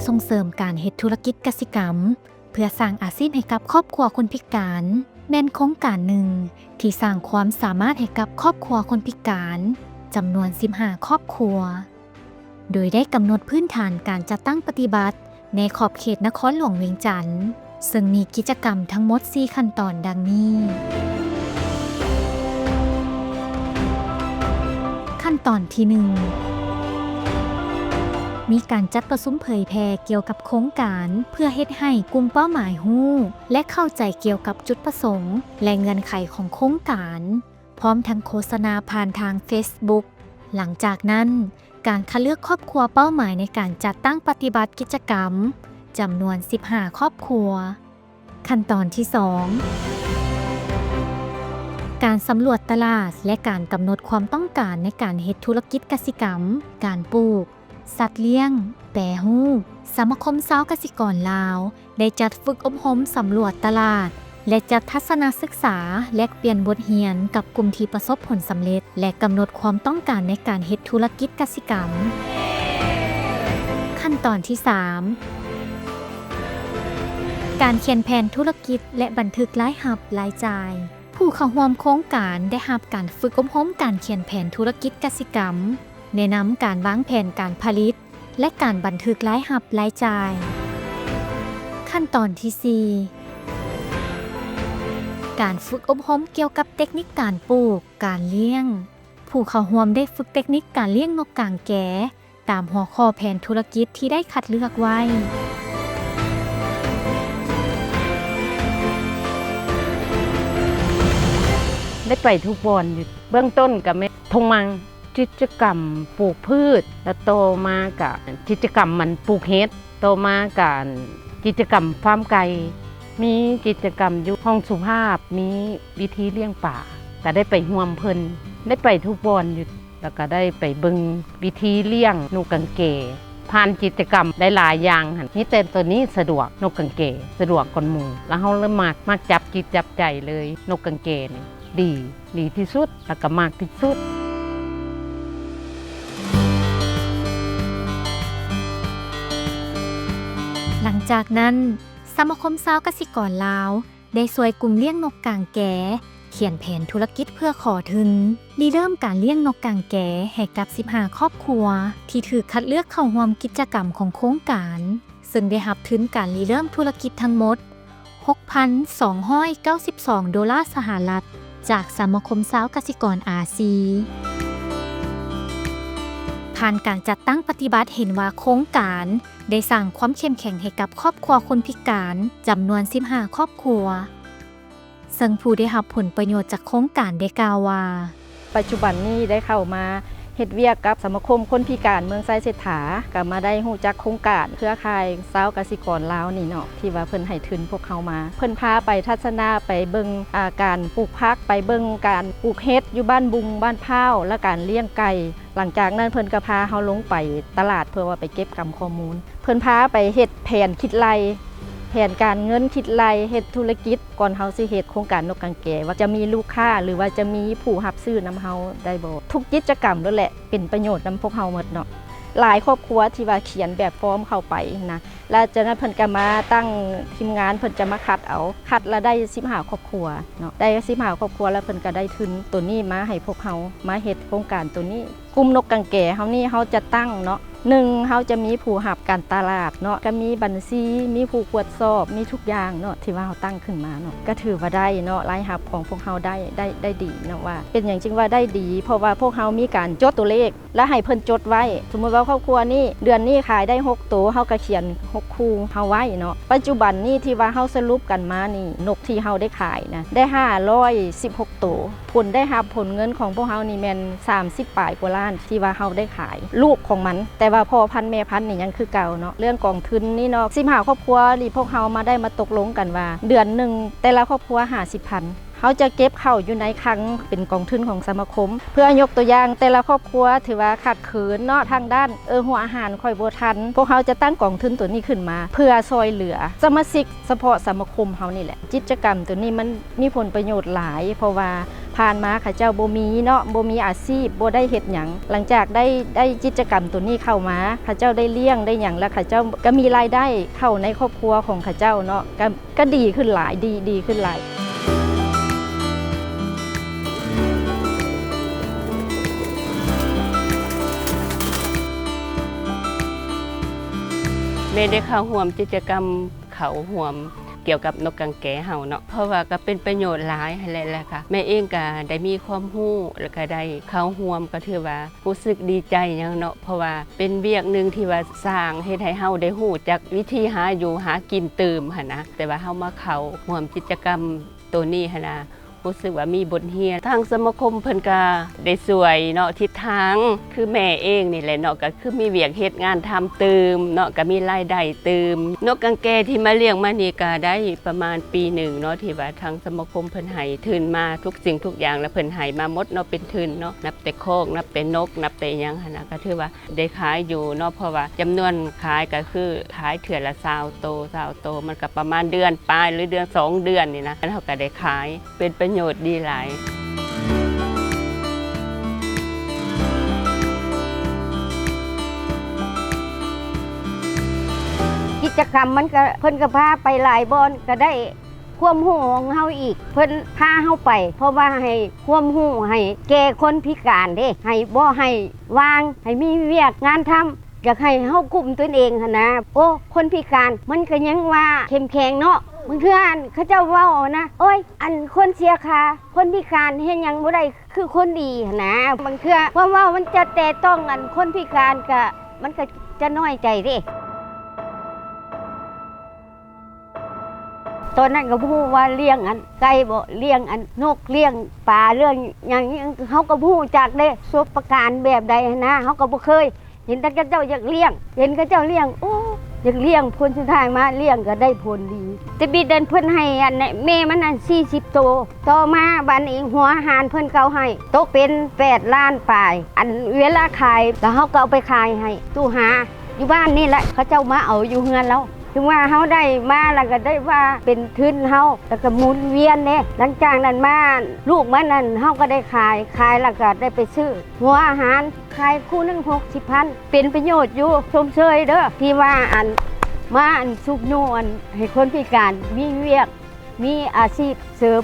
ສົ່ງເສີມການເຮັດທຸລະກິດກະສິກຳ ເພື່ອສ້າງອາຊີບໃຫ້ກັບຄອບຄົວຄົນພິການ ແມ່ນໂຄງການໜຶ່ງທີ່ສ້າງຄວາມສາມາດໃຫ້ກັບຄອບຄົວຄົນພິການຈຳນວນສິບຫ້າຄອບຄົວ. ໂດຍໄດ້ກຳນົດພື້ນຖານການຈັດຕັ້ງປະຕິບັດໃນຂອບເຂດນະຄອນຫຼວງວຽງຈັນ, ເຊິ່ງມີກິດຈະກຳທັງໝົດສີ່ຂັ້ນຕອນດັ່ງນີ້. ຂັ້ນຕອນທີໜຶ່ງ ມີການຈັດປະຊຸມເຜີຍແຜ່ກ່ຽວກັບໂຄງການ ເພື່ອເຮັດໃຫ້ກຸ່ມເປົ້າໝາຍຮູ້ ແລະ ເຂົ້າໃຈກ່ຽວກັບຈຸດປະສົງ ແລະ ເງື່ອນໄຂຂອງໂຄງການ. ພ້ອມທັງໂຄສະນາຜ່ານທາງເຟສບຸກ. ຫຼັງຈາກນັ້ນ, ການຄັດເລືອກຄອບຄົວເປົ້າໝາຍໃນການຈັດຕັ້ງປະຕິບັດກິດຈະກຳ ຈຳນວນສິບຫ້າຄອບຄົວ. ຂັ້ນຕອນທີສອງ ການສຳຫຼວດຕະຫຼາດ ແລະ ການກຳນົດຄວາມຕ້ອງການໃນການເຮັດທຸລະກິດກະສິກຳ, ການປູກ, ສັດລ້ຽງ, ແປຮູບ. ສະມາຄົມຊາວກະສິກອນລາວ ໄດ້ຈັດຝຶກອົບຮົມສຳຫຼວດຕະຫຼາດ ແລະ ຈັດທັດສະນະສຶກສາແລກປ່ຽນບົດຮຽນກັບກຸ່ມທີ່ປະສົບຜົນສຳເລັດ ແລະ ກຳນົດຄວາມຕ້ອງການໃນການເຮັດທຸລະກິດກະສິກຳ. ຂັ້ນຕອນທີສາມ ການຂຽນແຜນທຸລະກິດ ແລະ ບັນທຶກລາຍຮັບ, ລາຍຈ່າຍ. ຜູ້ເຂົ້າຮ່ວມໂຄງການໄດ້ຮັບການຝຶກອົບຮົມການຂຽນແຜນທຸລະກິດກະສິກຳ, ແນະນຳການວາງແຜນການຜະລິດ ແລະ ການບັນທຶກລາຍຮັບ, ລາຍຈ່າຍ. ຂັ້ນຕອນທີສີ່ ການຝຶກອົບຮົມກ່ຽວກັບເຕັກນິກການປູກ, ການລ້ຽງ. ຜູ້ເຂົ້າຮ່ວມໄດ້ຝຶກເຕັກນິກການລ້ຽງນົກກາງແກ ຕາມຫົວຂໍ້ແຜນທຸລະກິດທີ່ໄດ້ຄັດເລືອກໄວ້. ໄດ້ໄປທຸກບ່ອນຢູ່. ເບື້ອງຕົ້ນກະແມ່ນທົ່ງມັງ ກິດຈະກຳປູກພືດ ແລ້ວຕໍ່ມາກະກິດຈະກຳມັນປູກເຫັດ, ຕໍ່ມາກະກິດຈະກຳຟາມໄກ່, ມີກິດຈະກຳຢູ່ຫ້ອງສຸພາບ, ມີວິທີລ້ຽງປາ ກະໄດ້ໄປຮ່ວມເພິ່ນ. ໄດ້ໄປທຸກບ່ອນຢູ່. ແລ້ວກະໄດ້ໄປເບິ່ງວິທີລ້ຽງນົກກາງແກ ຜ່ານກິດຈະກຳໄດ້ຫຼາຍຢ່າງຫັ້ນ ມີແຕ່ໂຕນີ້ສະດວກ, ນົກກາງແກສະດວກກວ່າໝູ່ ແລ້ວເຮົາເລີຍມັກ, ມັກຈັບຈິດຈັບໃຈເລີຍ, ນົກກາງແກນີ້ດີ, ດີທີ່ສຸດ ແລ້ວກະມັກທີ່ສຸດ. ຫຼັງຈາກນັ້ນ ສະມາຄົມຊາວກະສິກອນລາວ ໄດ້ຊ່ວຍກຸ່ມລ້ຽງນົກກາງແກ ຂຽນແຜນທຸລະກິດເພື່ອຂໍທຶນ ລິເລີ່ມການລ້ຽງນົກກາງແກໃຫ້ກັບສິບຫ້າຄອບຄົວ ທີ່ຖືກຄັດເລືອກເຂົ້າຮ່ວມກິດຈະກຳຂອງໂຄງການ, ເຊິ່ງໄດ້ຮັບທຶນການລິເລີ່ມທຸລະກິດທັງໝົດ ຫົກພັນສອງຮ້ອຍເກົ້າສິບສອງໂດລາສະຫະລັດ ຈາກສະມາຄົມຊາວກະສິກອນອາຊີ. ຜ່ານການຈັດຕັ້ງປະຕິບັດເຫັນວ່າໂຄງການ ໄດ້ສ້າງຄວາມເຂັ້ມແຂງໃຫ້ກັບຄອບຄົວຄົນພິການຈຳນວນສິບຫ້າຄອບຄົວ, ເຊິ່ງຜູ້ໄດ້ຮັບຜົນປະໂຫຍດຈາກໂຄງການໄດ້ກ່າວວ່າ, ປັດຈຸບັນນີ້ໄດ້ເຂົ້າມາເຮັດວຽກກັບສະມາຄົມຄົນພິການເມືອງໄຊເສດຖາ, ກໍມາໄດ້ຮູ້ຈັກໂຄງການເຄືອຂ່າຍຊາວກະສິກອນລາວນີ້ເນາະ ທີ່ວ່າເພິ່ນໃຫ້ທຶນພວກເຮົາມາ. ເພິ່ນພາໄປທັດສະນະ, ໄປເບິ່ງ ອາ ການປູກຜັກ, ໄປເບິ່ງການປູກເຫັດຢູ່ບ້ານບຸງ, ບ້ານພ້າວ ແລະ ການລ້ຽງໄກ່. ຫຼັງຈາກນັ້ນເພິ່ນກໍພາເຮົາລົງໄປຕະຫຼາດ ເພື່ອວ່າໄປເກັບກຳຂໍ້ມູນ. ເພິ່ນພາໄປເຮັດແຜນຄິດໄລ່, ແຜນການເງິນຄິດໄລ່ເຮັດທຸລະກິດ ກ່ອນເຮົາຊິເຮັດໂຄງການນົກກາງແກ ວ່າຈະມີລູກຄ້າ ຫຼືວ່າຈະມີຜູ້ຮັບຊື້ນຳເຮົາໄດ້ບໍ່. ທຸກກິດຈະກຳໂລດແຫຼະ ເປັນປະໂຫຍດນຳພວກເຮົາໝົດເນາະ. ຫຼາຍຄອບຄົວທີ່ວ່າຂຽນແບບຟອມເຂົ້າໄປນະ, ແລ້ວຈາກນັ້ນເພິ່ນກໍມາຕັ້ງທີມງານ ເພິ່ນຈະມາຄັດເອົາ, ຄັດລະໄດ້ສິບຫ້າຄອບຄົວເນາະ, ໄດ້ສິບຫ້າຄອບຄົວ ແລ້ວເພິ່ນກໍໄດ້ທຶນໂຕນີ້ມາໃຫ້ພວກເຮົາ ມາເຮັດໂຄງການໂຕນີ້. ກຸ່ມນົກກາງແກເຮົານີ້ ເຮົາຈະຕັ້ງເນາະ ໜຶ່ງ ເຮົາຈະມີຜູ້ຮັບການຕະຫຼາດເນາະ, ກໍມີບັນຊີ ມີຜູ້ກວດສອບ ມີທຸກຢ່າງເນາະ ທີ່ວ່າເຮົາຕັ້ງຂຶ້ນມາເນາະ, ກໍຖືວ່າໄດ້ເນາະ, ລາຍຮັບຂອງພວກເຮົາໄດ້ ໄດ້ ໄດ້ດີເນາະ. ວ່າເປັນຫຍັງຈຶ່ງວ່າໄດ້ດີ? ເພາະວ່າພວກເຮົາມີການຈົດຕົວເລກ ແລະ ໃຫ້ເພິ່ນຈົດໄວ້. ສົມມຸດວ່າຄອບຄົວນີ້ເດືອນນີ້ຂາຍໄດ້ຫົກໂຕ, ເຮົາກໍຂຽນຫົກຄູ່ເຮົາໄວ້ເນາະ. ປັດຈຸບັນນີ້ທີ່ວ່າເຮົາສະຫຼຸບກັນມານີ້ ນົກທີ່ເຮົາໄດ້ຂາຍນະ ໄດ້ຫ້າຮ້ອຍສິບຫົກໂຕ. ຜົນໄດ້ຮັບ ຜົນເງິນຂອງພວກເຮົານີ້ແມ່ນສາມສິບປາຍກວ່າລ້ານ ທີ່ວ່າເຮົາໄດ້ຂາຍລູກຂອງມັນ, ແຕ່ວ່າພໍ່ພັນແມ່ພັນນີ້ຍັງຄືເກົ່າເນາະ. ເລື່ອງກອງທຶນນີ້ເນາະ ສິບຫ້າຄອບຄົວນີ້ ພວກເຮົາມາໄດ້ມາຕົກລົງກັນວ່າ ເດືອນໜຶ່ງແຕ່ລະຄອບຄົວຫ້າສິບພັນ. ເຮົາຈະເກັບເຂົ້າຢູ່ໃນຄັງເປັນກອງທຶນຂອງສະມາຄົມ ເພື່ອຍົກຕົວຢ່າງແຕ່ລະຄອບຄົວທີ່ວ່າຂາດເຂີນເນາະ ທາງດ້ານ ເອີ ຫົວອາຫານຂ້ອຍບໍ່ທັນ ພວກເຮົາຈະຕັ້ງກອງທຶນໂຕນີ້ຂຶ້ນມາ ເພື່ອຊ່ອຍເຫຼືອສະມາຊິກສະເພາະສະມາຄົມເຮົານີ້ແຫຼະ. ກິດຈະກຳໂຕນີ້ມັນມີຜົນປະໂຫຍດຫຼາຍ ເພາະວ່າຜ່ານມາເຂົາເຈົ້າບໍ່ມີເນາະ ບໍ່ມີອາຊີບ ບໍ່ໄດ້ເຮັດຫຍັງ. ຫຼັງຈາກໄດ້ ໄດ້ກິດຈະກຳໂຕນີ້ເຂົ້າມາ ເຂົາເຈົ້າໄດ້ລ້ຽງໄດ້ຫຍັງ ແລ້ວເຂົາເຈົ້າກໍມີລາຍໄດ້ເຂົ້າໃນຄອບຄົວຂອງເຂົາເຈົ້າເນາະ ກໍ ກໍດີຂຶ້ນຫຼາຍ ດີ ດີຂຶ້ນຫຼາຍ. ແມ່ໄດ້ເຂົ້າຮ່ວມກິດຈະກຳ ເຂົ້າຮ່ວມກ່ຽວກັບນົກກາງແກເຮົາເນາະ ເພາະວ່າກໍເປັນປະໂຫຍດຫຼາຍຫັ້ນແຫຼະ ແລ້ວກໍແມ່ເອງກໍໄດ້ມີຄວາມຮູ້ ແລ້ວກໍໄດ້ເຂົ້າຮ່ວມ ກໍຖືວ່າ ຮູ້ສຶກດີໃຈຫຍັງເນາະ ເພາະວ່າເປັນວຽກໜຶ່ງທີ່ວ່າສ້າງເຮັດໃຫ້ເຮົາໄດ້ຮູ້ຈັກວິທີຫາຢູ່ຫາກິນຕື່ມຫັ້ນນະ ແຕ່ວ່າເຮົາມາເຂົ້າຮ່ວມກິດຈະກຳໂຕນີ້ຫັ້ນນະ ຮູ້ສຶກວ່າມີບົດຮຽນ ທາງສະມາຄົມເພິ່ນກະໄດ້ຊ່ວຍເນາະ ທິດທາງ ຄືແມ່ເອງນີ້ແຫຼະເນາະ ກະຄືມີວຽກເຮັດງານທຳຕື່ມເນາະ ກະມີລາຍໄດ້ຕື່ມ. ນົກກາງແກທີ່ມາລ້ຽງມານີ້ກະໄດ້ປະມານປີໜຶ່ງເນາະ ທີ່ວ່າທາງສະມາຄົມເພິ່ນໃຫ້ທຶນມາທຸກສິ່ງທຸກຢ່າງ ແລະເພິ່ນໃຫ້ມາໝົດເນາະ ເປັນທຶນເນາະ ນັບແຕ່ຄອກ ນັບແຕ່ນົກ ນັບແຕ່ຫຍັງຫັ້ນນະ ກະຖືວ່າໄດ້ຂາຍຢູ່ເນາະ ເພາະວ່າຈຳນວນຂາຍກະຄືຂາຍເທື່ອລະຊາວໂຕ ຊາວໂຕ ມັນກະປະມານເດືອນປາຍ ຫຼືເດືອນສອງເດືອນນີ້ນະ ເຮົາກະໄດ້ຂາຍ ເປັນປະໂຫຍດດີຫຼາຍ. ກິດຈະກຳມັນກະ ເພິ່ນກະພາໄປຫຼາຍບ່ອນ ກະໄດ້ຄວາມຮູ້ຂອງເຮົາອີກ ເພິ່ນພາເຮົາໄປ ເພາະວ່າໃຫ້ຄວາມຮູ້ໃຫ້ແກ່ຄົນພິການເດ້ ໃຫ້ບໍ່ໃຫ້ວ່າງ ໃຫ້ມີວຽກງານທຳ ຢາກໃຫ້ເຮົາກຸ້ມຕົນເອງຫັ້ນນະ. ໂອ້ ຄົນພິການມັນກະຍັງວ່າເຂັ້ມແຂງເນາະ ບາງເທື່ອອັນເຂົາເຈົ້າເວົ້ານະ ໂອ້ຍ ອັນຄົນເສຍຂາ ຄົນພິການເຮັດຫຍັງບໍ່ໄດ້ຄືຄົນດີຫັ້ນນະ. ບາງເທື່ອຄວາມເວົ້າມັນຈະແຕະຕ້ອງອັນຄົນພິການກະ ມັນກະຈະນ້ອຍໃຈເດ້. ຕອນນັ້ນກໍບໍ່ຮູ້ວ່າລ້ຽງອັນໄກ່ບໍ ລ້ຽງອັນນົກ ລ້ຽງປາ ລ້ຽງຫຍັງ ເຮົາກໍບໍ່ຮູ້ຈັກເດ້ ປະສົບການແບບໃດຫັ້ນນະ ເຮົາກໍບໍ່ເຄີຍ ເຫັນແຕ່ເຂົາເຈົ້າຢາກລ້ຽງ ເຫັນເຂົາເຈົ້າລ້ຽງ ໂອ້ ຢາກລ້ຽງ ຜົນສຸດທ້າຍມາລ້ຽງກໍໄດ້ຜົນດີ. ແຕ່ບິດນັ້ນເພິ່ນໃຫ້ອັນແມ່ມັນອັນສີ່ສິບໂຕ ຕໍ່ມາບາດນີ້ຫົວອາຫານເພິ່ນກໍເອົາໃຫ້ ຕົກເປັນແປດລ້ານປາຍ ອັນເວລາຂາຍ ແລ້ວເຮົາກໍເອົາໄປຂາຍໃຫ້ຕູ້ຫາ ຢູ່ບ້ານນີ້ແຫຼະ ເຂົາເຈົ້າມາເອົາຢູ່ເຮືອນລາວ ເຖິງວ່າເຮົາໄດ້ມາແລ້ວກໍໄດ້ວ່າເປັນທຶນເຮົາ ແລ້ວກໍໝູນວຽນເດ້. ຫຼັງຈາກນັ້ນມາລູກມັນນັ້ນ ເຮົາກໍໄດ້ຂາຍ ຂາຍແລ້ວກໍໄດ້ໄປຊື້ຫົວອາຫານ ຂາຍຄູ່ໜຶ່ງຫົກສິບພັນ ເປັນປະໂຫຍດຢູ່ ຊົມເຊີຍເດີ ທີ່ວ່າອັນມາອັນຊຸກຍູ້ອັນໃຫ້ຄົນພິການມີວຽກ ມີອາຊີບເສີມ.